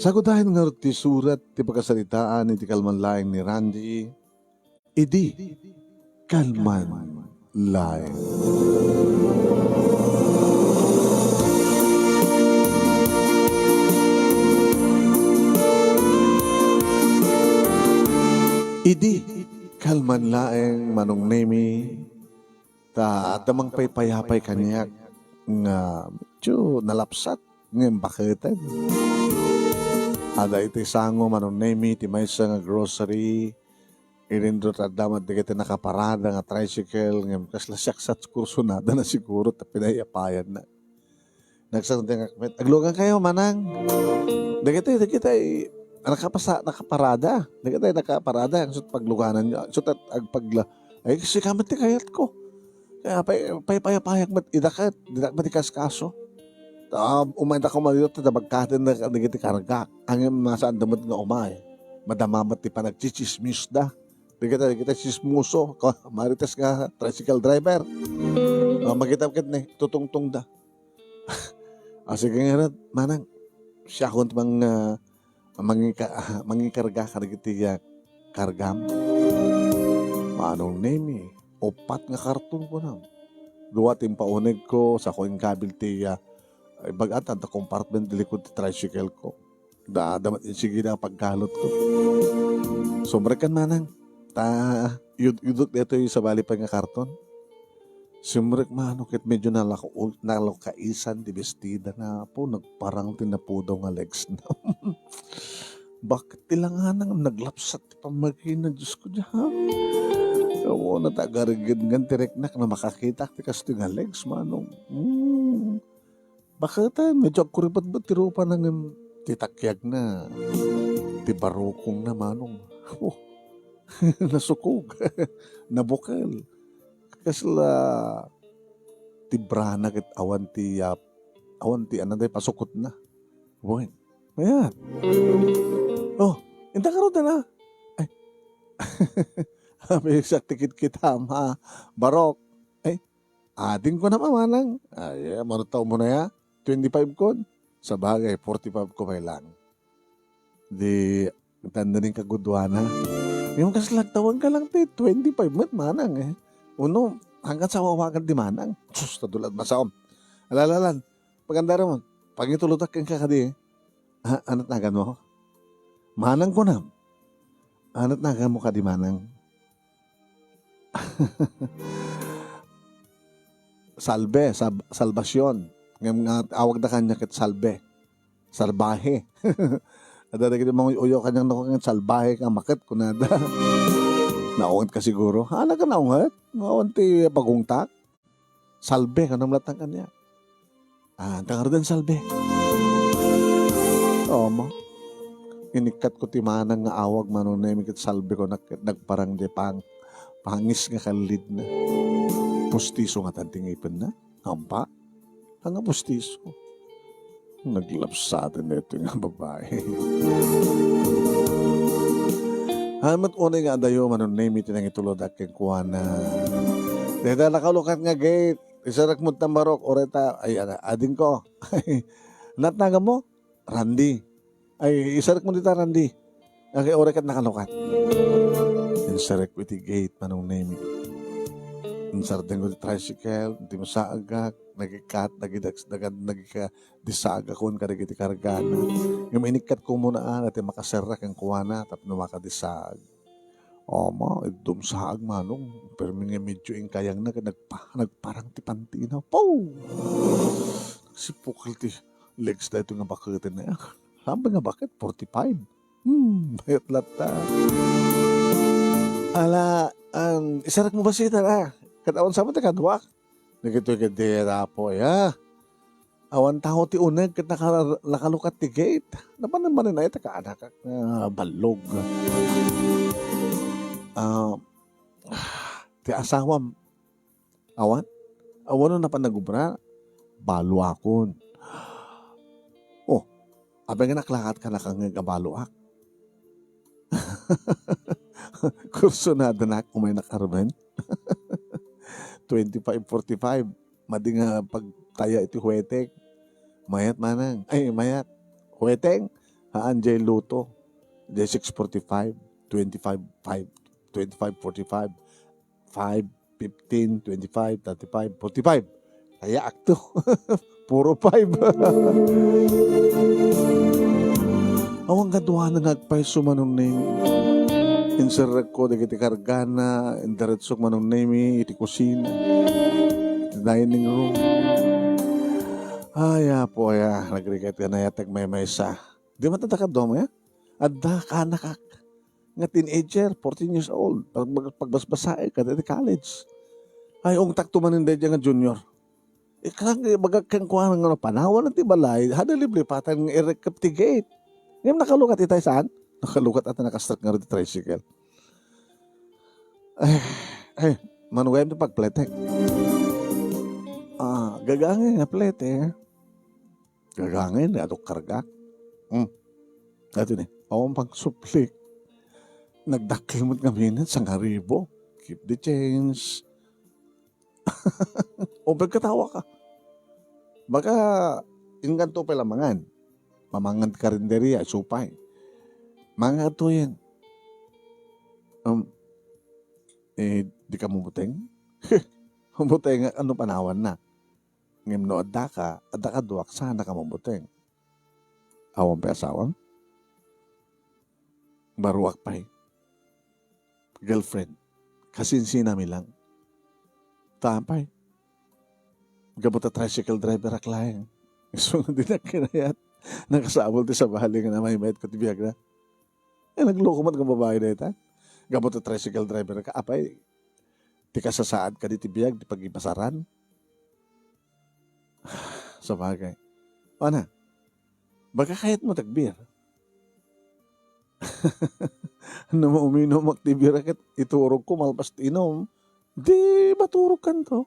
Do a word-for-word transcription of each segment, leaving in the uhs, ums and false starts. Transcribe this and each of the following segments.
Sagudayen ngarud ti surat ti pakasaritaan iti kalman laeng ni Randy, idi kalman laeng. Idi kalman laeng, Manong Nemi, ta adda mangpaypayapay kaniak nga medyo nalapsat ngem baketen. Adda iti sango, Manong Nemi, ti maysa nga grocery. Inindot adda met dagiti nakaparada nga tricycle ngem kasla siak sa kursunada na siguro ta pinayapayanna. Nagsangti nga met, "Aglugan kayo, manang." Dagiti, dagiti, nakapasa-, nakaparada. Dagiti nakaparada, ang sut pagluganan nyo. Ang sut at agpagla-, ay, kasi kami ti kayat ko. Kaya pay-, pay-, payapayak met, idakat, dinak met ikaskaso. Ta, umay da kumadiyot, ta bagkaten na dagiti karga. Ang masaan da met nga umay. Madama met ti panagchichismis da. Dagiti, dagiti chismoso. Ka-, marites nga tricycle driver. Ah, makita ket ni, tutungtong da. Ah, sige ngarud, manang. Siakon ti mang, ah, mangika-, mangikarga kadagiti, ah, kargam. Manong Nemi, uppat nga karton kunam. Dua ti impauneg ko, sako inkabil ti, ah, ibaga ta, ta compartment ti likod ti tricycle ko. Da, da met insigida a pagkalot ko. Sumrekkan manang. Ta, yud-, yudok detoy sabali pay nga karton. Simrek mano ket medyo nalako-, nalukaisan ti bestida na apo, nagparang ti napudaw nga legs na. Bakit ti langanang naglapsat ti pammagina, Diyos ko, diha? Oo, natagarigid ngan ti reknak na makakitak ti kastoy nga legs, manong. Hmm. Bakit, eh, medyo agkuripatbat ti rupa na ngem ti takyag na, ti barukong na, manong. Oh, nasukog, nabukel. Kasla ti bra na ket awan ti, ah, awan ti, ano, ti pasukot na. Wen, ayan. Oh, inta ka na. Ay. Abi, sakti kitkita, ma. Barok. Ay, ading ko na, manang. Ay, eh, mano tao mo na ya? Twenty-five kon? Sabagay, forty-five ko pay lang. Di, tanda ning kaguduana. Yung kaslagtawan ka lang, ti twenty-five met, manang, eh. Uno, hanggang sa wawagan di manang. Sus, tadulad masaom. Alalalan, pagandara mo, pangituludak ken ka kadi, eh. Ha, anat nagan mo? Manang kunam. Anat nagan mo kadi, manang? Salbe, sab-, salbasyon. Ngem nga awagda kaniak ket salbe. Salbahe. Adda dagiti manguy-uyo kaniak, "Naku, ket salbahe ka, maket," kunada. Naunget ka siguro? Haan ka naunget? Awan ti pagungtak? Salbe, kanam latta kaniak. Ah, anta ngaruden, salbe. Oo, mo. Inikkat ko ti manang nga awag, Manong Nemi, ket salbe ko nak-, nagparang di pang-, pangis nga kallidna. Pustiso nga tanti ngipenna. Ampa? Anga pustiso? Naglapsaten daytoy nga babae. Haan met unay nga adayo, Manong Nemi, ti nangitulod kenkuana. Dayta nakalukat nga gate, isarek mo tambarok, oreta, ay, ana, ading ko. Natnagan mo? Randy. Ay, isarek mo dita, Randy. Agay, oray ket nakalukat. Insarek ko iti gate, Manong Nemi. Insarden ko ti tricycle, dimsaagak, nagikat, nagidags-, nagad-, nagika-, disagakon kadagiti kargana. Ngem inikkat ko muna, ah, ti makaserra kenkuana tapno makadisaag. Ama, iddum saag, Manong. Permi nga medyo inkayangna ket nagpa-, nagparang ti pantina. Pow! Nagsipukel ti legs daytoy nga baketen na. Sabi nga baket, forty-five. Hmm, bayat latta. Ala, an, isarek mo ba sita na? Ket awan sa mo ti kaduak? Dagitoy ket di rapo, ya. Awan tao ti uneg ket naka-, nakalukat ti gate. Napan naman na ita ka anak nga ballog. Ah, ti asawam, awan? Awan no napan nagubra? Baluakon. Oh, abay nga naklakat ka nakangeg a baluak. Kursunada nak, umay nak Arben. Twenty-five forty-five. Madi nga pagtaya iti huweteng. Mayat manang. Ay, mayat. Huweteng. Haan jay luto. Jay six forty-five, twenty-five, five, twenty-five forty-five, five fifteen, twenty-five, thirty-five, forty-five. Kaya akto. Puro five. Awan kaduana nga agpayso, Manong Nemi. Inserrekko dagiti kargana, indiretsok, Manong Nemi, iti kusina, iti dining room. Ay, Apo, aya, nagrigat nga nayat agmaymaysa. Di man adda kaduam, ya? Adda, kanak, nga teenager, fourteen years old, pag-, pag-, pagbasbasaek kadagiti college. Ay, ungtakto manen daydiay nga junior. Ikarang ibagak kenkuana nga panawan ti balay, hada liplipatan nga irrekkep ti gate. Ngem nakalukat itay saan? Nakalukat at nakastrek nga ti tricycle. Ay, ay, manugayam ti pagpletek. Ah, gagangay nga plete. Gagangay nga aduk kargak. Hmm. Ato ni, awan pangsuplik. Nagdakkel met ngamin, sangaribo. Keep the change. O, pagkatawa ka. Baka, inganto pay la mangan. Mamangan karinderia, supay. Mangan to yan. Um, eh, di ka mabuteng? Mabuteng, ano panawan na? Ngem no adda ka, adda ka duak, saan ka mabuteng? Awan pay asawam? Baruak pay. Girlfriend. Kasinsinami lang. Tapay. Gapu ta tricycle driver ak laeng. Isu nga di na kinayat. Nakasabol ti sabali nga namaymayat ko ti biag na. Eh, nagloko met nga babai dayta. Gapu ta tricycle driver ka, apay, ti kasasaad kadi ti biag, ti pagipasaran. Sabagay. Ana, baka kayat mo tagbir? No mauminom ak ti bira ket iturog ko malpas ti inom, di maturog kanto.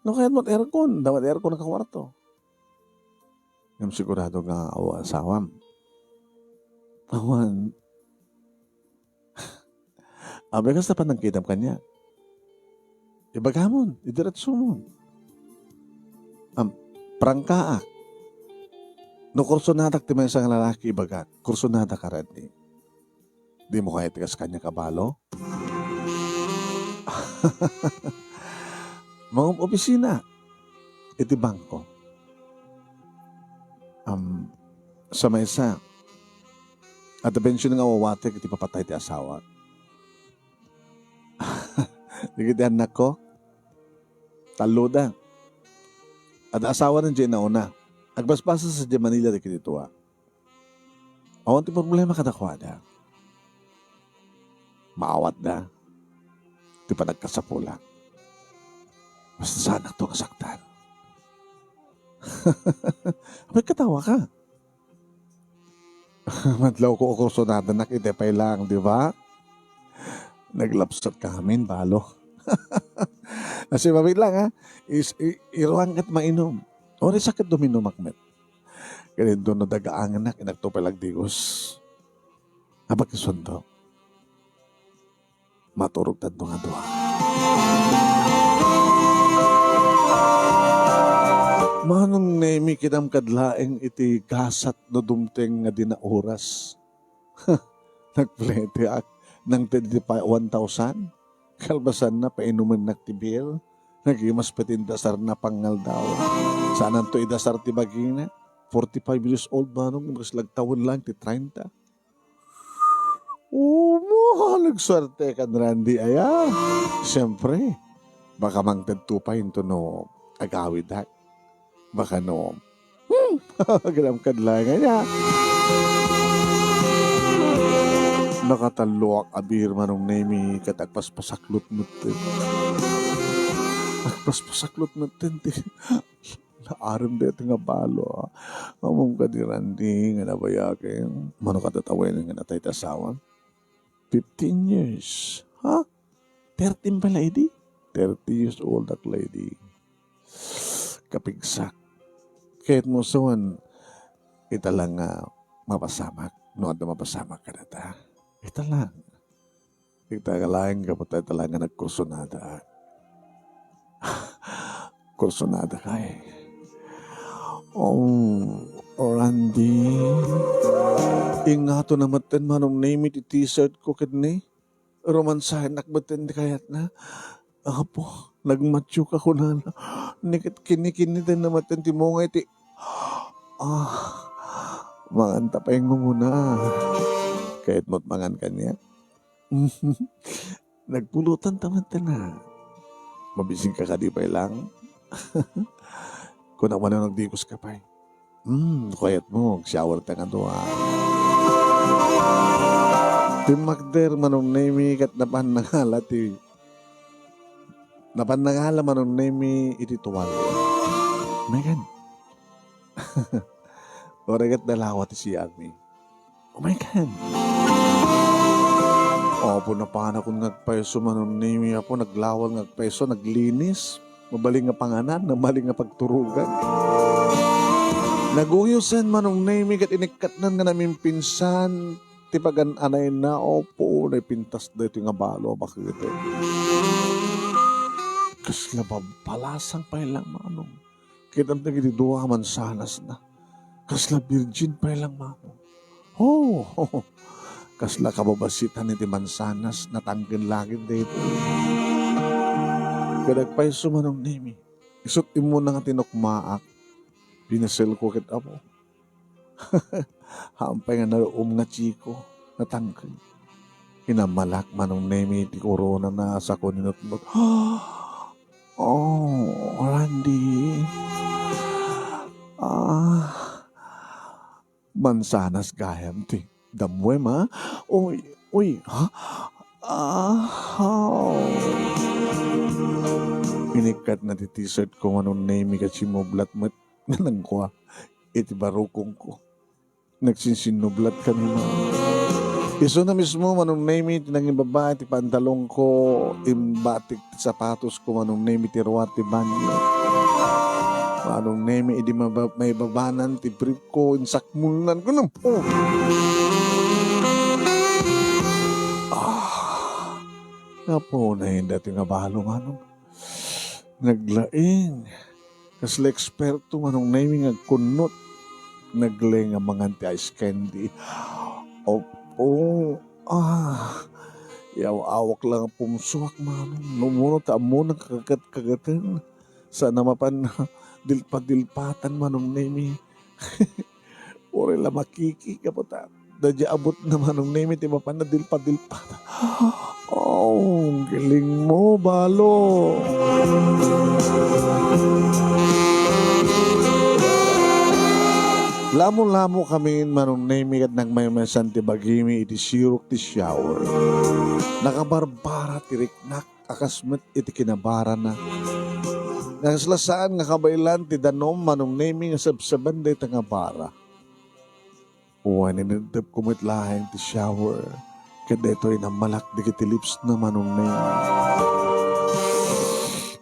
No kayat mo ti aircon, dama ti aircon ka kwarto. Ngem sigurado nga awan asawam. Awan. Abi, kasta panagkitam kaniak. Ibagamon, idiretsomon. Am, prangkaak. No kursonadak ti maysa nga lalaki, ibagak, kursonadak a Randy. Di mo kayat kas kaniak a balo? Mangum-opisina iti bangko. Am, sa maysa, adda bensiyon nga awawatek iti papatay ti asawa. Dagiti annakko, talloda. Adda asawana diay nauna. Agbasbasa sadiay Manila dagiti tua. Awan ti problema kadakuada. Maawatda ti panagkasapulak. Basta saanakto nga saktan. Apay, katawa ka? Madlawko, kursunadanak, iti pay lang, di ba? Naglapsat ka amin, balo. Asi, mabit lang, ha? Is, i-, iruang ket mainom. Ori sakit duminumak met. Kaya doon nadagaanganak, inagto pay lagdigos. Apay, kasundo. Maturog tadto nga dua. Manong Nemi, kidam kad laeng iti gasat no dumteng nga di na oras. Nagplete ak, nangted iti pa-, one thousand. Kalpasanna, painumennak ti beer. Nagimas pay ti indasarna pangngaldaw. Saananto idasar ti bagina. Forty-five years old, manong, mas lagtawen lang ti treinta. Omo, nagsuerte kan Randy aya. Siyempre, baka mangted to pay into no agawidak. Baka no, hmm, agram kadlangan niya. Nakatalloak a beer, Manong Nemi, ket agpaspasaklot metten. Agpaspasaklot metten ti Naarem daytoy nga balo, ah. Ammom kadi, Randy, nga nabayagen? Mano ka tatawen nga natay ti asawa? Fifteen years. Ha? Thirteen pala idi? Thirty years old ak la idi. Kapigsak. Ket musuan, ita lang nga mapasamak. No adda mapasamak kadata. Ita lang. Ita ka laeng gapu ta ita laeng nga nagkursunada. Kursunada kay. Oh, Randy. Ingato na metten Manong Nemi ti t-shirt ko ket ni, romansaennak metten ti kayatna. Apo, nagmatio ka kunana. Ni ket kini-kini na metten ti mungay ti, ah, manganta pay ngumuna. Kayat mo't mangan kaniak? Nagpulutan ta metten a. Mabisin ka kadi pay lang? Kunak manen agdikos ka pay. Hmm, kayat mo, agshower ta nga dua. Timmakder Manong Nemi ket napan nangala ti, napan nangala Manong Nemi iti tuwalya. Megan. Uray ket nalawa ti C R mi. Oh my God! Apo, napanakon nga agpayso Manong Nemi, apo, naglawal nga agpayso, naglinis. Mabalin nga panganan, mabalin nga pagturogan. Naguyosen Manong Nemi ket inikkatnan nga namimpinsan ti pagan-anayna, apo, naipintas daytoy nga balo a baketen. Kasla babbalasang pay lang, Manong. Kitam dagiti dua a mansanasna. Kasla birgin pay lang, Manong. Oh, kasla kababasitan iti mansanas, natangken langit daytoy. Ket agpayso Manong Nemi. Isut' immuna nga tinukmaak. Pinaselko ket, apo. Haan pay nga naruom nga Chico, natangken. Inamalak Manong Nemi ti koronana, sako ninutmot. Oh, Randy. Ah, mansanas gayam ti dammuem, a? Uy, uy, ha? Ah, oh. Inikkatna ti t-shirt ko Manong Nemi ket simmublat met nga nagkua iti barukongko. Nagsinsinnublat kami, Manong. Isuna mismo, Manong Nemi, ti nangibabae ti pantalongko, imbatik ti sapatosko, Manong Nemi, ti ruar ti banyo. Manong Nemi, idi maba-, maibabanan ti briefko, insakmulnan ko, Manong. Oh! Ah! Napunay dati nga balo, Manong. Naglaing. Kasla eksperto Manong Nemi nga agkunnot. Naglaing nga mangan ti ice candy. Opo. Ah. Yaw-awak lang a pumsoak, Manong. Numuro ta ammona nga kagat-kagaten. Saan a mapan dilpa-dilpatan, Manong Nemi. Uray la makiki, kaputan. Daydiay abutna Manong Nemi ti mapan dilpa-dilpata. Oh, galing mo, balo. Lamo-lamo kami Manong Nemi ket nagmaymaysan ti bagimi iti sirok ti shower. Nakabarbara ti riknak a kas met iti kinabarana. Nga kasla saan nga kabaelan ti danum Manong Nemi nga sabsaban dayta nga bara. Wen, inintepko met laeng ti shower. Ket daytoy, nammalak dagiti lipsna Manong Nemi.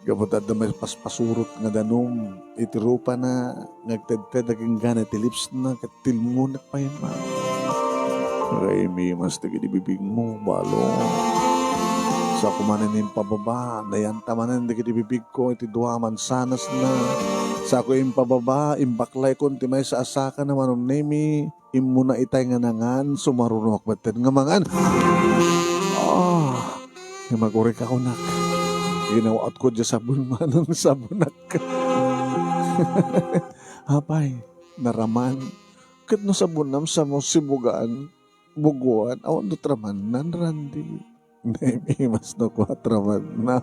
Gapu ta adda maipaspasurot nga danum iti rupana nga agtedted agingga iti lipsna ket tilmonek pay man. Raymimas dagiti bibigmo, balo. Sako manen impababa, nayanta manen dagiti bibigko iti dua a mansanasna. Sako impababa, imbaklaykon ti maysa a sakana Manong Nemi. Immuna itay nga nangan, sumarunoak metten nga mangan. Ah, nga magurik a kunak. Ginawaatko diay sabon Manong, sabonak. Apay, naraman. Ket no sabonam, samo sibugaan, bugoan, awan no tramannan, Randy. Nemi, mas no kuatro man na.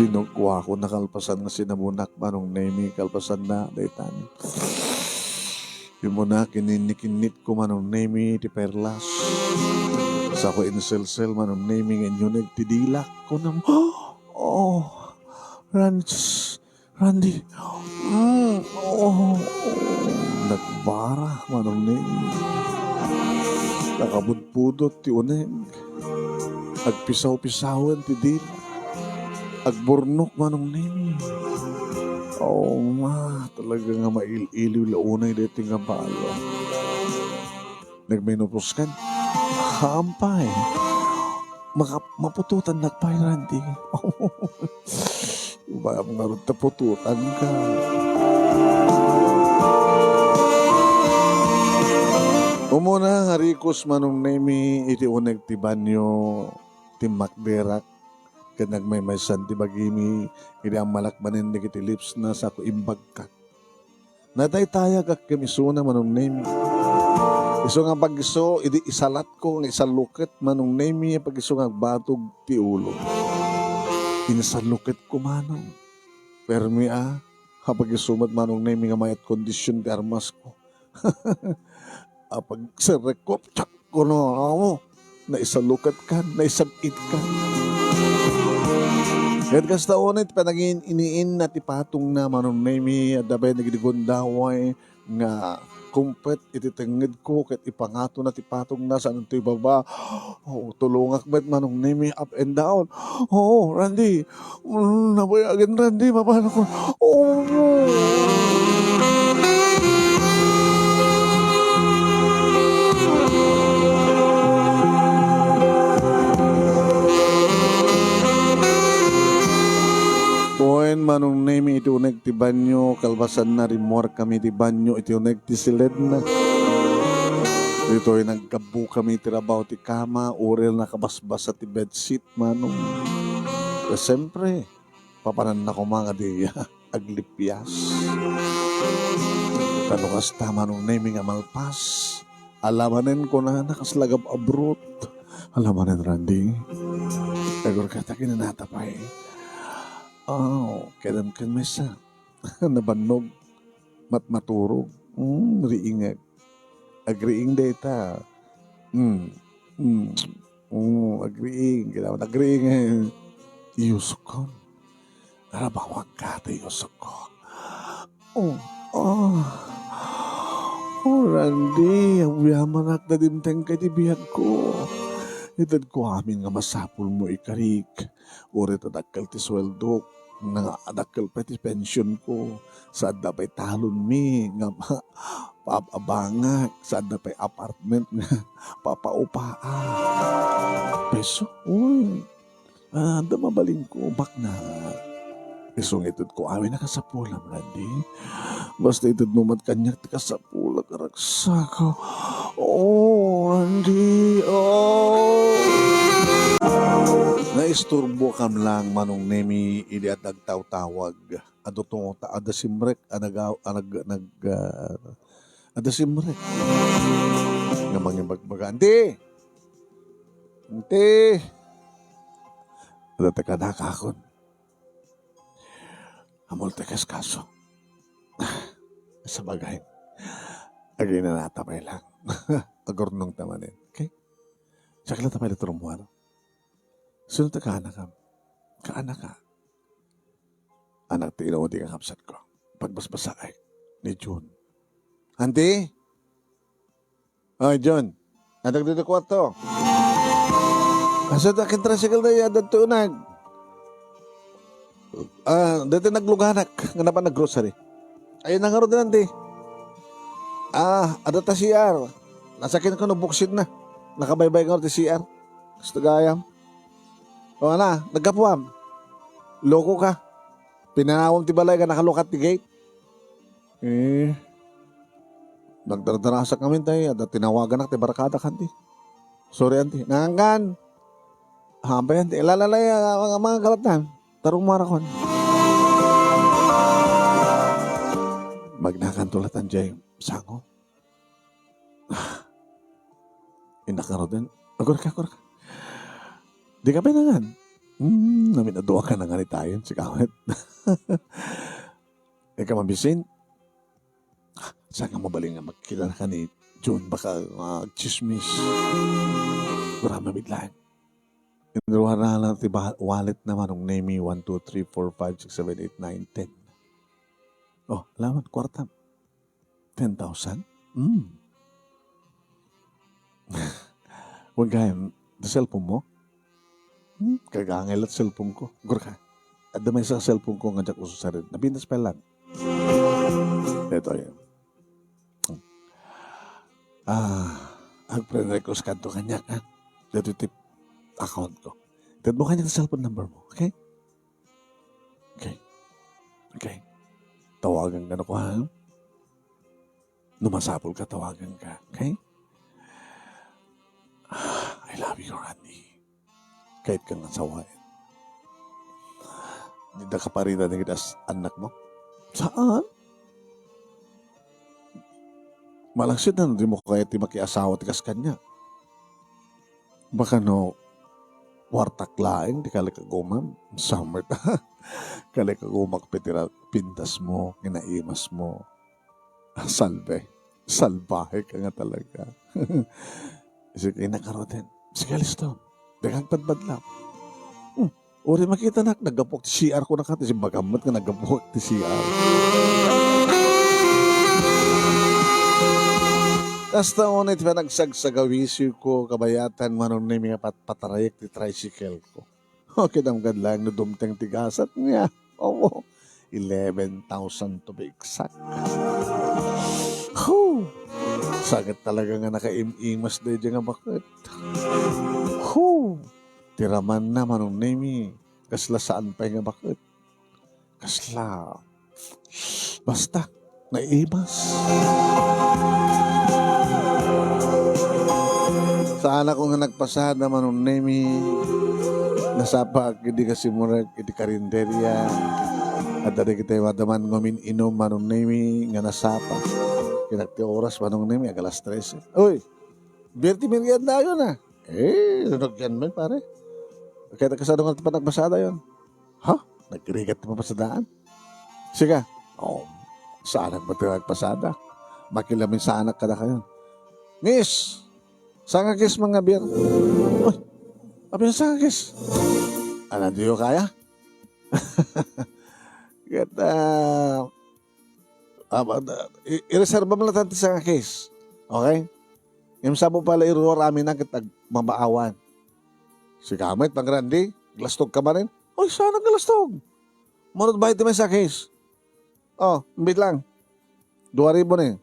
Binuggoakon nakalpasan nga sinabonak Manong Nemi, kalpasanna, daytan. Immuna, kininikinnitko Manong Nemi ti perlas. Sako inselsel Manong Nemi nga inyuneg ti dilak. Kunam, oh, Rans, Randy. Mm, oh. Nagbara Manong Nemi. Nakabudbudot ti uneg. Agpisaw-pisawen ti dila. Agburnok Manong Nemi. Oh, ma, talaga nga mail-iliw la unay daytoy nga balo. Nagmenopause kan? Hampay. Maka-, maputotannak pay, Randy. Bayam ngarud ta putotanka. Nagkos Manong Nemi iti uneg ti banio, timmakderak, ket nagmaymaysan ti bagimi, idi ammalak manen dagiti lips na, sako imbagkak. Nadaytayagak ken isuna Manong Nemi. Isu nga pag-isu, idi isalatko nga isaluket Manong Nemi, pag-isu nga agbatog ti ulo. Insaluketko Manong. Permi a, apag-isu met Manong Nemi nga mayat kondisyon ti armasko. Apagserrekko, tiyak kono, amo, naisalukat kan, naisab-it kan. Ket kasta unay ti panagin-iniin na ti patong na Manong Nemi, adda pay nagidi gundaway nga kumpet iti tengngedko ket ipangato na ti patong na saan to ibaba. Oh, tulongak met Manong Nemi up and down. Oh, Randy, Mm, nabayagen, Randy, mapano ko? Oh. Wen Manong Nemi iti uneg ti banyo, kalpasan na rimmuar kami ti banyo iti uneg ti siledna. Ditoy nagkabbo kami ti rabaw ti kama, urel nakabasbasa ti bedsheet, Manong. Siyempre, papananna koma nga di aglipias. Ta no kasta Manong Nemi nga malpas, alamanen kunana kasla gab-abrot. Alamanen, Randy. Agurka ta kinanata pay. Oh, kedem ken maysa. Nabannog. Matmaturog. Mm, riingek. Agriing dayta. Mm. Mm. Mm, agriing. Kailangan agriing. Iyusukon. Narabawag ka, ti iyusukon. Oh, oh. Oh, Randy, agyamanak ta dimteng ka iti biagko. Itedko amin nga masapul mo ikarik. Uray ta dakkel ti sueldok, nga dakkel pay ti pensionko, sa adda pay talonmi nga pa-, paab-abangak, sa adda pay apartment nga papaupaak. Peso? Uy, ah, adda mabalinko, bakna. Isu nga itedko amin a kasapulam, Randy. Basta itedmo met kaniak ti kasapulak a ragsako. Oh, Randy, oh. Naisturbokam lang, Manong Nemi, idi adda agtawtawag. Adu to ta adda simrek a nagaw-, a nag-, nag-, ah, adda simrek nga mangibagbaga, "Anti! Anti!" Adda ta kadakakon. Amol ti kaskaso. Sabagay. Aginanata pay lang. Agurnong ta manen. Okay? Sakla ta pay la ti rummuar. Sino ti kaanakam? Kaanaka. Anak ti inaudi nga kabsatko. Pagbasbasaek ni June. Anti? Oy, John. Adda ditoy kwarto. Asa ta ken tricycle tayo, adda ti uneg. Ah, dati nagluganak, nga napan nag-grocery. Ayun na nga ro din, anti. Ah, adda ta C R. Nasakin ko no buksit na. Nakabaybay nga ro ti C R. Gusto gayam. O, ana, naggapuam. Loko ka. Pinanawam ti balay nga nakalukat ti gate. Eh, nagdardarasak kami, tay, adda tinawaganak ti barkada kanti. Sorry, anti. Nangan! Hampay, anti. Ilalala, ah, mga, mga kalatan. Tarong marakon. Magnakan tulatan, jay. Sango. Innak nga ruden. Agurka, agurka. Di ka pinangan. Hmm, namin adua ka nangan itayon, si Kawet. Ika mabisin. Saan nga mabalin nga magkita na ka ni June? Baka, ah, chismis. Gura mamidlan. Inruharana ti ba-, wallet na Manong Nemi, one, two, three, four, five, six, seven, eight, nine, ten. Oh, laman, kwarta. Ten thousand? Hmm. Huwag kayang, the cellphone mo? Hmm, kagangay la't cellphone ko. Gurka. Adda may sa cellphone ko nga diak ususarin. Napintas pa lang. Ito yun. Ah, ang friend request kanto kaniak, ha? Dito tip account ko. Ted mo kaniak cellphone number mo, okay? Okay. Okay. Tawagan ka na ko, ha? No masapul ka, tawagan ka. Okay? of your honey. Kayat kang asawaen. Di da kaparina dagiti as-, annakmo? Saan? Malaksid na, di mo kayat ti makiasawa ti kas kaniak. Baka no, kuartak laeng ti kalikagumam. Summer ta. Kalikagumak pay ti ra-, pintas mo, kinaimas mo. Ah, salbe. Salbahe ka nga talaga. Sige, nakaroten. Sige, listo. Dagang padbadlak. Hmm. Uri makitanak, naggapuak ti C R ko na kati. Simbagam met nga naggapuak ti C R. Kasta unay ti panagsagsaga-wisyo ko, kabayatan, Manong Nemi, nga pat-, patarayek ti tricycle ko. O, kinamgad laeng no dumteng ti gasat niya. Oo, eleven thousand to be exact. Hu! Sakit talaga nga nakaim-imas daydi nga baket. Hu! Ti ramanna, Manong Nemi, kasla saan pay nga baket. Kasla. Basta, naimas. Saanak nga nagpasada, Manong Nemi. Nasapaak idi kasimurek iti karinderia. Adda dagiti madaman nga umin-inum, Manong Nemi, nga nasapa. Kinak ti oras, Manong Nemi, ag alas trese. Uy! Bier ti meriendayon, a. Eh, nagyan man, pare. Kaya kasano nga panagpasadayon? Ha? Nagrigat ti mapasadaan? Siga. Oh, saanak met ti nagpasada? Makilamin saanak kadakayo. Miss, sangakis mga beer. Uy, abi, sangakis. Ano, diyo kaya? Ket, ah, ah, ba-, da-, i-, ireserba mo lang ti sangakis. Okay? Ngem saan mo pala iruar amin na ket agmabaawan. Siga met, Pang Randy, glastog ka manen? Oy, saan nga glastog? Manod bahay ti may sakis. Oh, imbit lang. Dua ribu ni.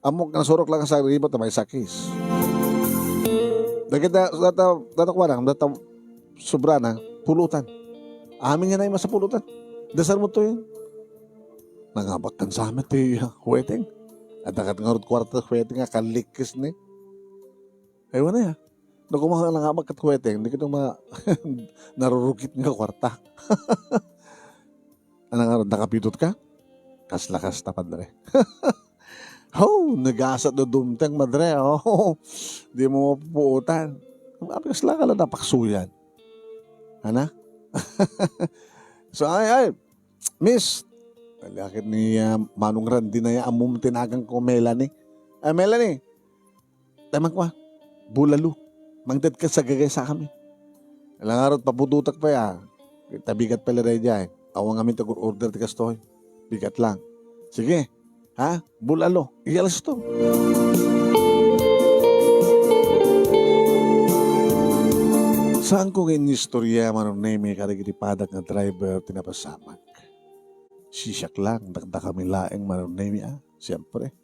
Ammok, nasurok lang sa ribu ta may sakis. Dagita, data, data kuana, data sobra na, pulutan. Amin nga na yung masa pulutan. Dasar mo to yun. Nangabak kan sa amin ti, ah, wedding. At dakat nga rod kwarta wedding nga kalikis ni. Ay, wala ya. Naku, mga nangabak kat wedding, di kita ma-, narurukit nga kwarta. Ano nga, nakapidot ka? Kasla-kasla, padre. Oh, nagasat do dumteng, madre. Oh, di mo mapupuotan. Ang api, kasla ka lang napaksuyan. Ana? So, ay, ay, Miss, lakit ni, ah, Manong Randy na ya, ammom tinagan ko, Melanie. Ah, Melanie, taman ko, ah. Bulalo. Mangted ka sa gagay sa kami. Alangarot, papudutak pa ya. Tabigat pala dahil dyan. Awang amin tag-order ti kastoy. Bigat lang. Sige. Ha? Bulalo. Iyalas to. Saan ko nga inistorya, Manong Nemi, kadagiti padak nga driver ti napasamak? Sisiak lang, dakdakami laeng, Manong Nemi, ah. Siyempre.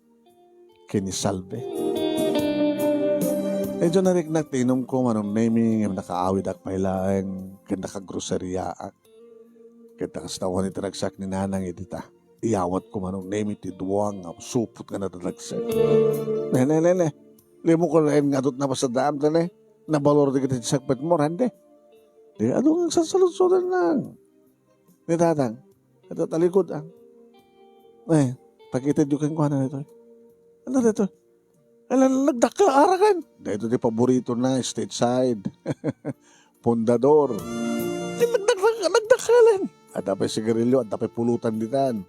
Ken ni Salve. Medyo nariknak ti inumko, Manong Nemi, ngem nakaawidak pay laeng ken nakagroseriaak. Ket kasta wen iti ragsak ni Nanang iti ta. Iyawatko, Manong Nemi, ti dua nga supot nga nadadagsel. Ne, ne, ne, ne. Limukon laeng nga adut napasadaam ta ne. Nabalor dagiti sakpetmo, rande. Di adu nga agsasaludsodan lang. Ni Tatang. Ito, talikod, ah. Eh, pakitadyo kenkuana daytoy. Ano daytoy? Ala, nagdakkel arakan. Daytoy ti paborito na, stateside. Pundador. Di nagdak-, nagdakkelan. Adda pay sigarilyo, adda pay pulutan ditan.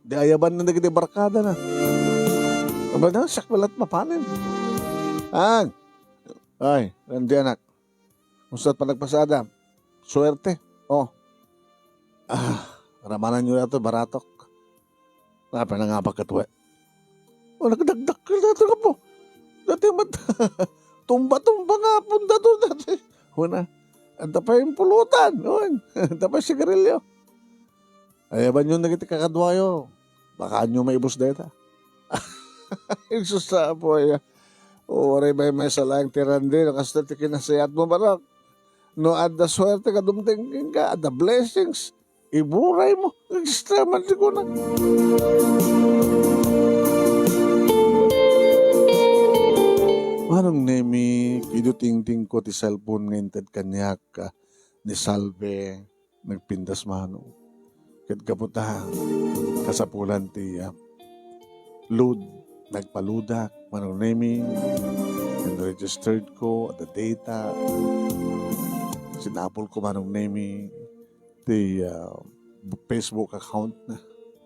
Di ayaban na dagiti barkada na. Aba na, sakbalat mapanen. Ang. Ay, Randy anak. Kumusta panagpasada? Suwerte. Oh. Ah, ramananyo na to, baratok. Nga, panangabak kat we. Oh, nagdagdakkel na ito nga po. Dati mat-, tumba-tumba nga punda to dati. Una, anta pa yung pulutan. Yun. Anta pa yung sigarilyo. Ayaban yun na kita kakaduayo. Baka nyo maibos deta. Ay, sus, apo, ya. O, waray may may salang ti Randy, no, kasta ti kinasayat mo, barok. No, adda suwerte ka, dumtengking ka, adda blessings. Iburay mo. Extra man di ko na. Manong Nemi, kidot tingtingko ti cellphone nga inted kaniak, ah, ni Salve, nagpintas manok. Ket gapu ta, kasapulan ti, ah, load, nagpa-loadak, Manong Nemi, enregistered ko, adda data, sinapol ko, Manong Nemi, ti, ah, Facebook account na.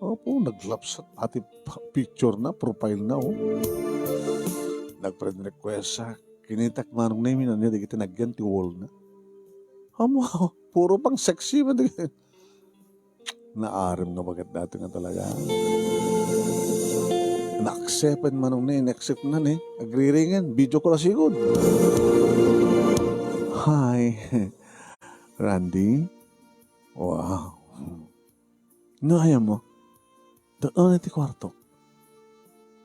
Opo, naglapsat pati pa-, picture na, profile na, oh. Nag-friend request siya. Kinitak, Manong Nemi, ania dagiti nagyan ti wall na. Amo, puro pang sexy man dagiti. Naaram nga baket dati nga talaga. Na-accept-an, Manong Nemi, na-accept na ni. Agriringen, video call a sigud. Hi, Randy. Wow. No, ayan mo. Doon ti kwarto.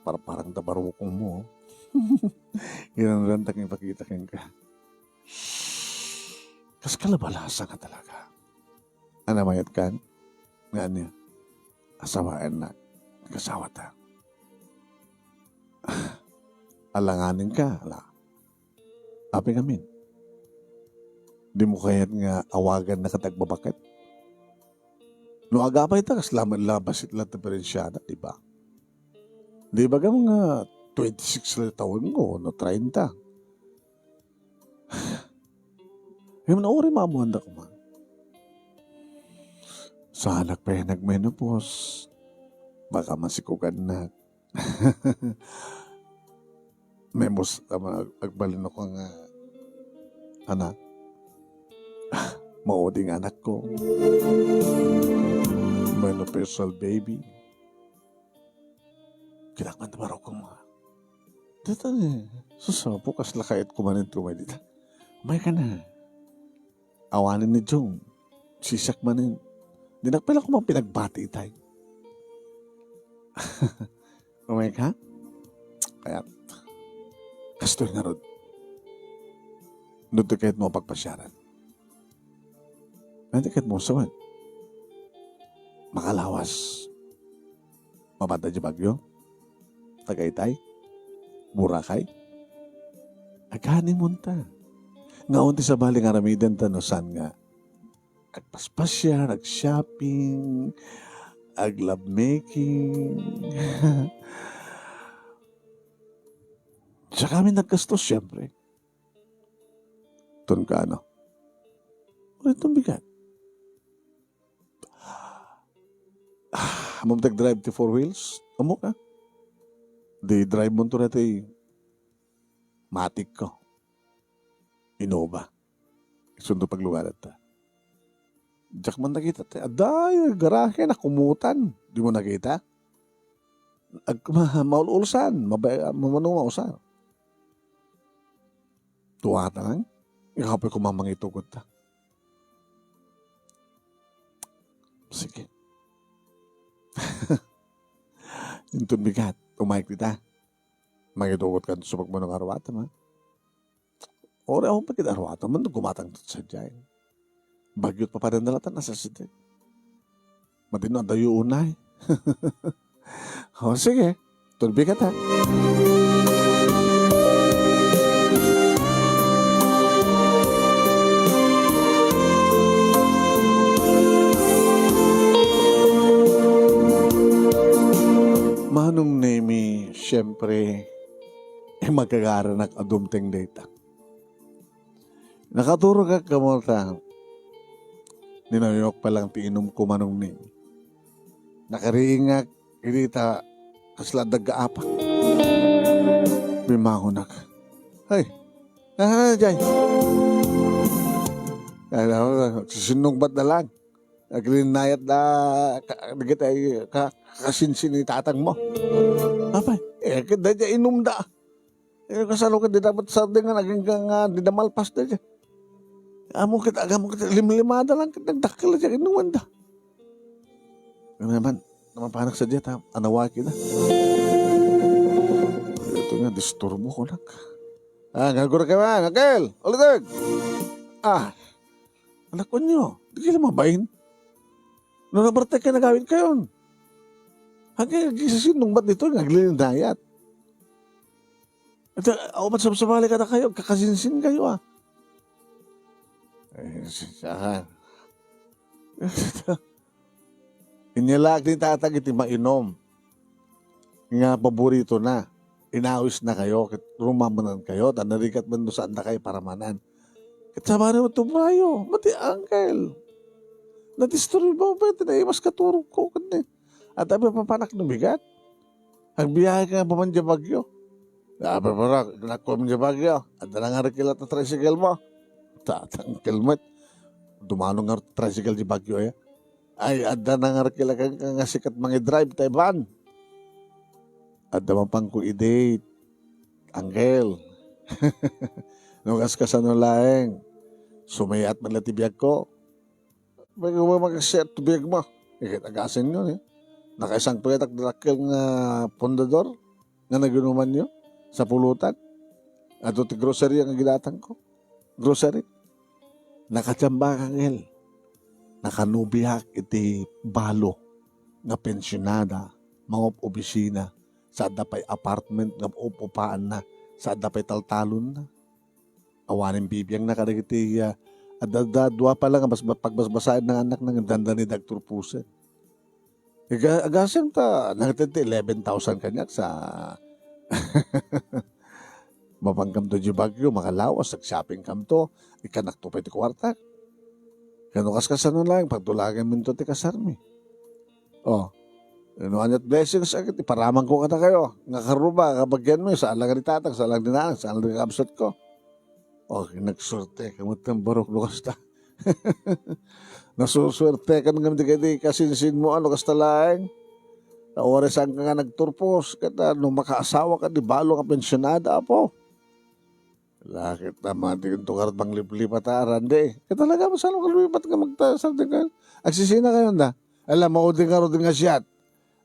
Para parang dabarukong mo. Iran-ran ta kang ipakita kenka. Kas kalabalasa nga talaga. Ana mayat kan? Nga ania? Asawaen na. Kasawa ta. Alanganin ka, ala. Apay ngamin? Dimo kayat nga awagan na ket agbabaket? No agapay ta, kasla met la bassit la ti diferensiada, di ba? Di ba nga twenty-six la tawenko, no treinta? Ngem no uray maammoanda koma. Saanak pay nagmenopause. Baka masikugannak. Memos-, ama, ag-, agbalin ako nga anak. Maudi nga anakko. Menopausal baby. Kinakanta barok ko mga. Dito ni, susapo, kasla kayat kumanin tumay dita. May ka na. Awanen ni Jong. Sisak manen. Di nakpila ko man pinagbati itay. Umay ka? Kaya, kastoy nga rod. Nudto kayat mo pagpasyaran. Nudto kayat mo sawan. Makalawas. Mabanda di bagyo. Tagaytay. Boracay. Agani munta. Nga unti sa bali nga aramiden ta no saan nga agpaspasyar, ag-shopping, ag-lovemaking. Saka kami naggastos, siyempre. Ton ka, ano? Uy, ton bigat. Ah, ammom ti drive ti four wheels? Ammok, ah. Di drive mo to na ti matik ko. Innova. Isundo paglugaran ta. Diak man nakita, te. Adda, garahe, nakumutan. Di mo nakita? Ag-, ma-, maul-ulsan, mabay-, mamano mausar. Tuwata lang. Ikaw pa'y kumamangitugot ta. Sige. Inton bigat, umayag dita. Mangitugot ka sa pagmano nga arwata, ma. Ore, awan pa kita arwata, man gumatang sadiay. Bagyo't papadan na latan, nasa sidi. Matino, adayo unay. O, sige. Tulbi ka ta. Manong Nemi, siyempre, eh, magagaranak a dumteng dayta. Nakaturogak kamo ta. Ninawimok pa lang ti inumko, Manong Nemi. Nakariingak, idi ta kasla dagga apak. Bimangonak. Ay, ah, jay. Ay, ako, sisinungbat na lang. Aglinayat da, ka, dagiti, ka, kasinsin ni tatang mo. Apay, eh, kada dya inum da. Eh, kasano ka, di dapat sardin nga naging ka nga, di da malpas da dya. Amo kita, agamo kita, limlimada lang kita, nagdakkel da dya, inuman da. Ano naman, naman panak sa dya, ta, anawa kita. Ito nga, disturbo ko, nak. Ah, gagura ka man, Akel, ulitig. Ah, anak ko nyo, di kayo mabain. No, nabartek ka, nagawin kayon. Hanggang gisasin nung ba't dito, naglilinayat. Ita, awan sabsabali kadakayo, kakasinsin kayo, ah. Eh, siya. Inyalaak ni tatang iti mainom nga paborito na. Inawis na kayo, ket rumamanan kayo, ta narigat man no saan na kayo paramanan. Ket sabali mo tubrayo, mati, uncle. Nadisturbo pa iti naimas katurog ko, kani. At abi papanak no bigat. Agbiyahe ka pa man diay Baguio. Abi, pare, nagkuam diay Baguio. Adda na nga rikila ta tricycle mo. Tatangkel met. Dumano nga tricycle diay Baguio, eh. Ay, adda na nga rikila ka nga sikat mangi-drive, tay van. Adda man pangko i-date. Uncle. No kas kasano laeng. Sumayat man la ti biag ko. Bago ba mag-set to biag mo? Iket agasen yo, eh. Nakaisang petak dakkel nga pundador nga naginuman yo sa pulutan. Ato ti grocery nga gidatang ko. Grocery. Nakachamba ka, Ngel. Nakanubiak iti balo nga pensionada, mangop-obisina, sa adda pay apartment nga up-upaanna, sa adda pay taltalonna. Awanen bibiangna kadagiti, ah, adda, adda dua pa lang a bas-, pagbasbasaen nga annakna, dandani dagturposen. Iga-, agasem ta, nangted ti eleven thousand kaniak sa mapangkamto diay Baguio, makalawas, nag-shopping kamto, ikkanakto pay ti kuartak. Kano kas kasano lang, pagtulaganminto ti kasarmi. Oh. No ania't blessings, agit iparaman ko kadakayo. Nga karuba, kabagian mo, saan lang ni tatang, saan lang ni nanang, saan lang ni kabsat ko. Oh, nagsuerte ka met, barok, no kasta. Nasusuerte ka nga di ka di kasinsin mo, ano, kasta laeng. Uray saan ka nga nagturpos, ket, ah, no makaasawa ka, di balo nga pensionada, apo. Lakit naman, di ito ka rin mangliplipat, ah, Randy. Ket talaga, masano ka lumipat nga magtasar din kayo? Agsisina kayo, da? Ala, maudi nga rin nga siyat.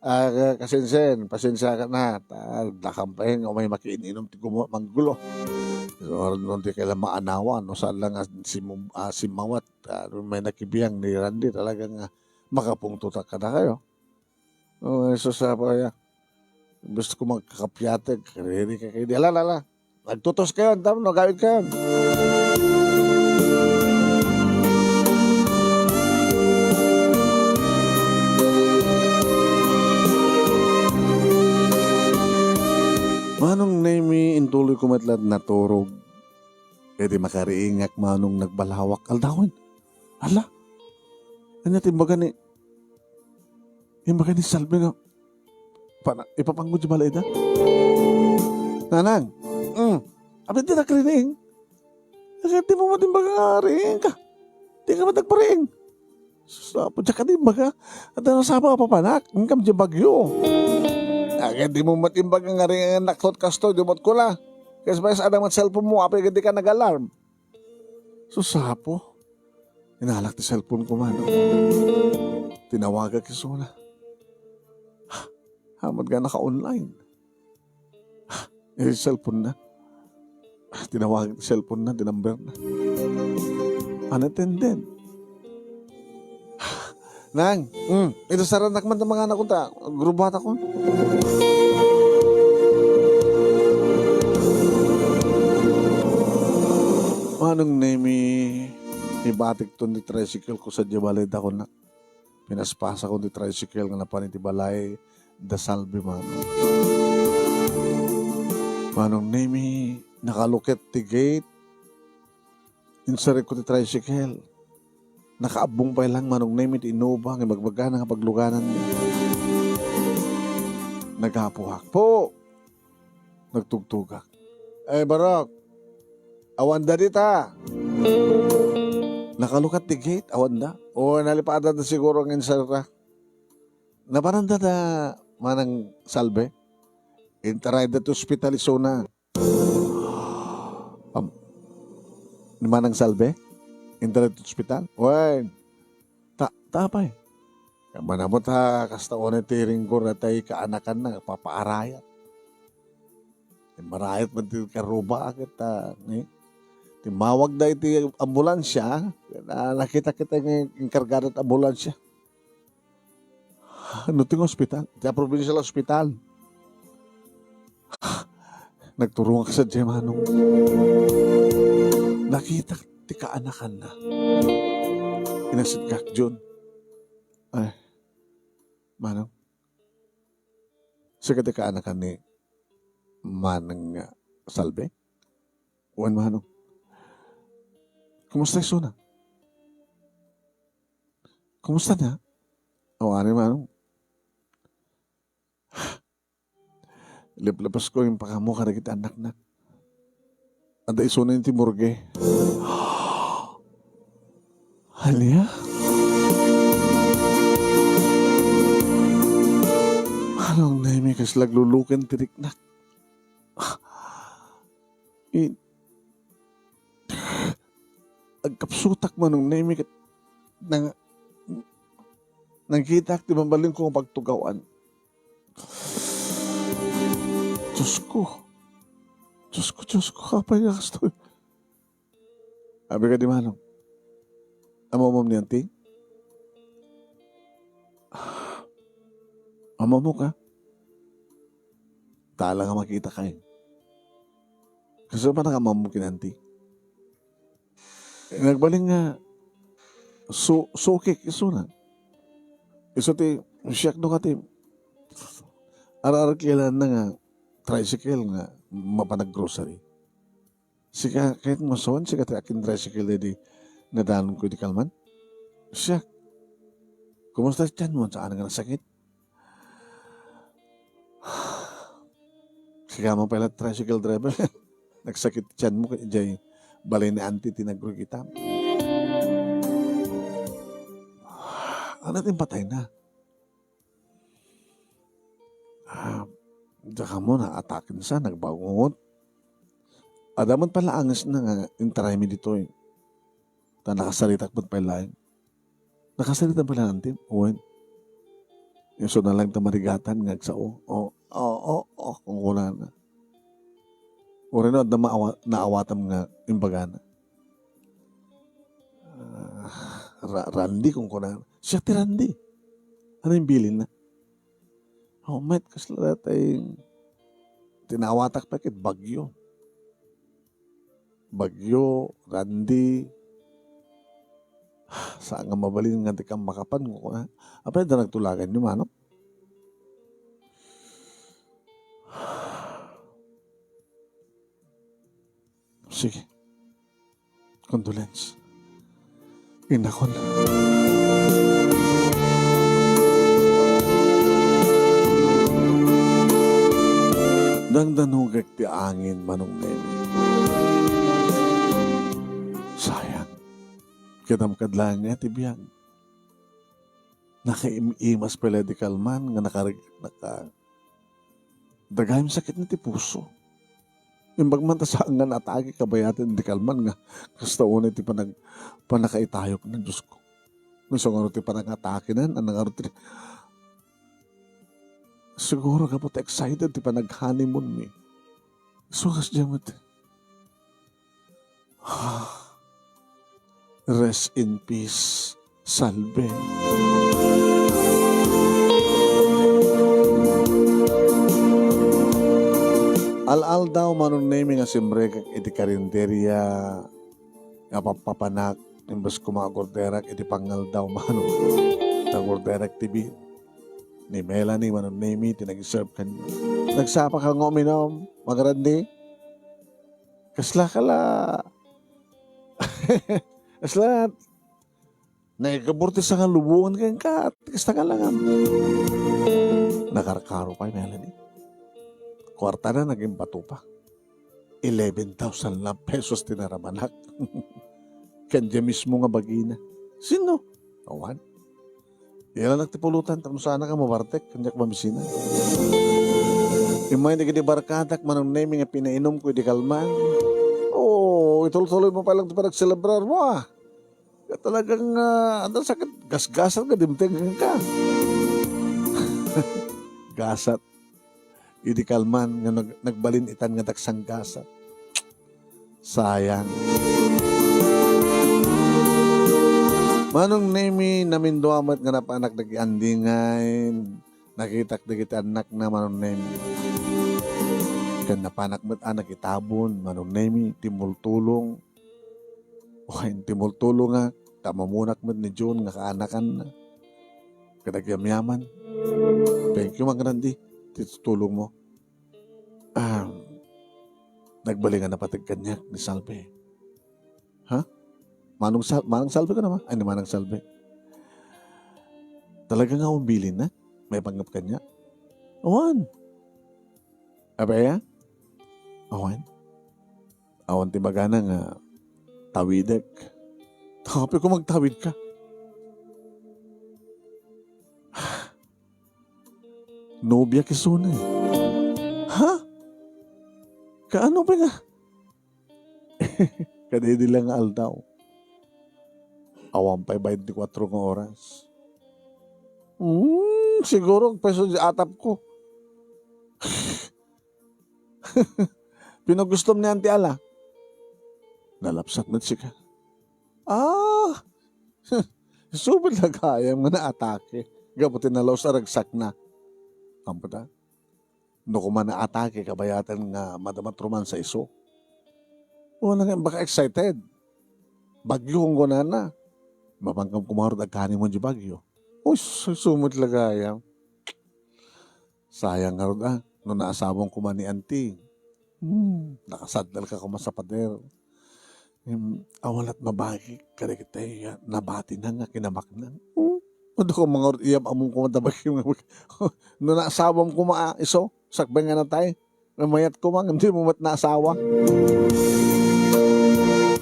Ah, ka-, kasensen, pasensya ka na. Ta, dakam pa yun, umay makiinom ti gumawa, manggulo. So, aron nun, di kailan maanawan, no? Saan lang, ah, simu-, ah, simawat, ah, may nakibiang ni Randy, talagang, ah, makapungtutak ka na kayo. Oh, Jesus, ah, pa, ya. Gusto ko magkakapiatag, kariri ka kayo. Di, ala, ala, ala. Nagtutos kayo, ang dami, nagawid kayo. Manong Nemi, intuloy ko met la't naturog. Iti makariingak, Manong, nagbalawak. Aldawen. Ala. Anya ti imbaga ni, imbaga ni Salve nga pana-, ipapangko ti balay da? Nanang. Mm. Abi, di nakrining. Kaya di mo matimbaga nga riing ka. Di ka matagpariing. Sus, apo, diyak ka di imbaga. At ano sa mga papanak? Ang kam di bagyo. Kaya di mo matimbaga nga riing ang naklot kasto, di mo kula. Kaya sa mga sa adang cellphone mo, apay ka di ka nag-alarm. Susapo. Inalak ti cellphone ko man. Tinawagak isuna. Amat nga naka-online. Iti cellphone na. Tinawagak ti cellphone na, ti number na. Unattended. Nang, mm, ito saranak man ta mga anak ko ta, grubuhat ako. Manong Nemi, ibatik ton ti tricycle ko sa diay balay da ko na. Pinaspasak ko ti tricycle nga napan iti balay da Salve, Manong. Manong Nemi, nakaluket ti gate. Insarik ko ti tricycle. Nakaabbong pay lang Manong Nemi ti inuba nga ibagbagana nga pagluganan. Nagapuhak. Po! Nagtugtugak. Ay, barok. Awan da dita. Nakalukat ti gate, awan da. O, nalipadan da siguro nga insarita. Napanan da da Manang Salve. Intaray da ti ospital isuna. Am-, ni Manang Salve? Intaray ti ospital? Wen, ta-, tapay. Manamot ha, kasta unay ti ringgor na tay kaanakan na, papaarayat. Marayat man ti karuba, ket, ah, ni, timmawag da iti ambulansia, ah, nakita kita nga inkargada ti ambulansia. No ti nga ospital? Ti provincial hospital. Nagturongak sadiay, Manong. Nakitak ti kaanakanna. Inasiddek, Jun. Ay, Manong. Sika ti kaanakan ni Manang, ah, Salve? Wen, Manong. Kumusta isuna? Kumusta na? Awan ni, Manong. Leplep ko impakaammo kadagiti annakna. Adda isuna iti morgue. Ania? Manong Nemi, kasla agluluken ti riknak. I-, agkapsutak, Manong Nemi, ket nang-, nangkitak ti mabalinko nga pagtugawan. Diosko. Diosko, Diosko, apay nga kastoy? Abi kadi, Manong. Ammom ni Auntie? Ammok, a? Tala nga makitak. Kasano pay nga ammom ken Auntie? Nagbalin nga su-, sukik isuna. Isu ti, siak no kadi, ar-, ar-, kailangan na nga tricycle nga mapan ag-grocery. Sika, ket mo, saan sika ti akin-tricycle idi nadanonko idi kalman? Siak. Kumusta ti tianmo? Saan nga nasakit? Sika man pay la tricycle driver. Nagsakit ti tianmo, ket idiay balay ni Auntie ti nagrugitam. Ania ti impatayna? Ah, diak ammo, naataken sa, nagbangot. Adda met pay la angesna nga intaraymi ditoy. Ta nakasaritak met pay laeng. Nakasaritak pay laeng, Auntie? Wen. Isuna laeng ta marigatan nga agsao. O, o, o, o, kunkunana. Uray no, adda maawa-, naawatam nga imbagana. Ah, Ra-, Randy, kunkunana. Siak ti Randy. Ania ti bilinna? O, met, kasla dayta ti naawatak pay ket bagyo. Bagyo, Randy. Saan nga mabalin nga dika makapan, kunkunana. Apay, adda nagtulaganyo, Manong? Sige. Condolence. Inakon. Dangdanugek ti angin, Manong Nemi. Sayang. Kitaem kad laeng nga ti biag. Nakaim-imas pay la idi kalman nga nakareg-, naka-, dagayem sakit na ti puso. Imbag man ta saan nga naatake kabayatan idi kalman nga kasta unay ti panag-, pannakaitayokna, Diosko. No isu ngarud ti panangatakenan, ania ngarud ti, siguro gapu ta excited ti panag-honeymoon mi. Isu kasdiay met. Rest in peace, Salve. Al-aldaw, Manong Nemi, nga simrekak iti karinderia nga pappapanak, imbes koma agorderak iti pangaldaw, Manong. Nagorderak ti beer. Ni Melanie, Manong Nemi, ti nag-serve kaniak. Nagsapaka nga uminom, Manong Randy? Kasla ka la. Kasla, naikabur ti sangalubongan kenka, kasta ka la nga. Nakarkaro pay, Melanie. Kuartana, naging bato pa. Eleven thousand lang pesos ti naramanak. Ken dia mismo nga bagina. Sino? Awan. Ilanak ti pulutan, tapno saanak a mabartek, ken diak mamisina. Immay dagiti barkadak, Manong Nemi, nga pinainomko idi kalman. Oo, itultuloy mo pa lang ti panagselebrar mo, ah. Kaya talagang, ah, ano, sakit, gasgasat nga dimteng ka. Gasat. Idi kalman nga nag-, nagbalin itan nga daksanggasat. Sayang. Manong Nemi, namindua met nga napanak dagiti andingay. Nakitak dagiti annakna, Manong Nemi. Ken napanak met a nakitabon, Manong Nemi, ti multulong. Wen, ti multulong a, ta mamunak met ni June nga kaanakanna. Ket agyamyaman. Thank you, Mang Randy, ti tulong mo. Ah, nagbalingan a pateg kaniak ni Salve. Ha? Manong Sal-, Manang Salve ka naman? Ay, ni Manang Salve. Talaga nga umbilin na? May panggap kaniak? Awan. Abaya? Awan. Awan ti magana nga tawidek. Tapos ko magtawid ka. Nobia ki Sune. Ha? Kaano pa nga? Kadidi lang nga aldaw. Awan pay twenty-four nga oras. Hmm, siguro agpayso di atap ko. Pinagustom ni Auntie Ala. Nalapsat met sika. Ah! Subit la gayam nga naatake. Gapu ti nalaus a ragsakna. Ampo ta? No kuma naatake, kabayatan nga madama't roman sa iso. Wala nga, baka excited. Bagyo kung kunana. Mapangkam kumarod agkanimon di bagyo. Uy, su-, sumut la gayam. Sayang ngarud, ah, no naasawam kuma ni Auntie. Hmm, nakasaddal ka kuma sa pader. Hmm, awalat mabagi, kadagitay, ah, nabati na nga kinabaknang. Hmm, adu ka mangarud iyam among kuma tabagi. No naasawam kuma, ah, iso, sakbay nga natay. Namayat kuma, ngem di mo met naasawa.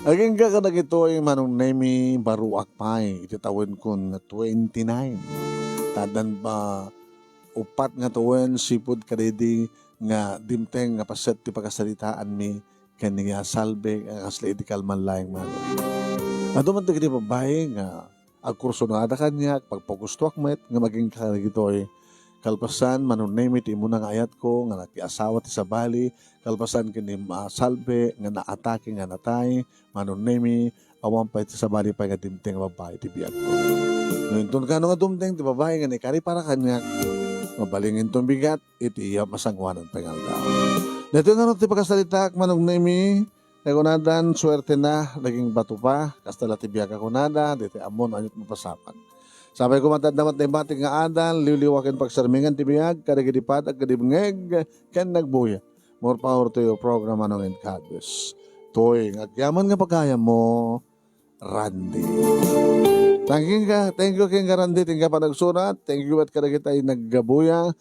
Agingga kadagitoy, Manong Nemi, baruak pay iti tawen kon twenty-nine. Taddan pa uppat nga tawen, sipud kadaydi nga dimteng nga paset ti pakasalitaanmi ken ni Salve nga kasla idi kalman laeng man. Adu man dagiti babbai nga agkursunada kaniak, pagpagustoak met nga agingga kadagitoy. Kalpasan, Manong Nemi ti immuna nga ayatko nga nakiasawa ti sabali, kalpasan ken ni Ma Salve nga naatake nga natay, Manong Nemi, awan pay ti sabali pay nga dimteng a babbai ti biagko. No inton kano nga dumteng ti babbai nga naikaripara kaniak, mabalin inton bigat iti iyam a sangoanan pay nga aldaw. Daytoy ngarud ti pakasalitaak, Manong Nemi, nakunadan, suerte na, naging bato pa, kasta la ti biag a kunada, daytoy ammon, aniat mapasamak. Sapay koma ta adda met naimbati nga adal, liwliwa ken pagsarmingan ti biag, kadagiti patag, kadagiti bungeg, ken nagbuya. More power to your program, Manong, and God bless. Toy, nga agyaman nga pagayammo, Randy. Thank you ka, thank you ken ka, Randy, ti inka panagsurat. Thank you met kadagiti naggabuya.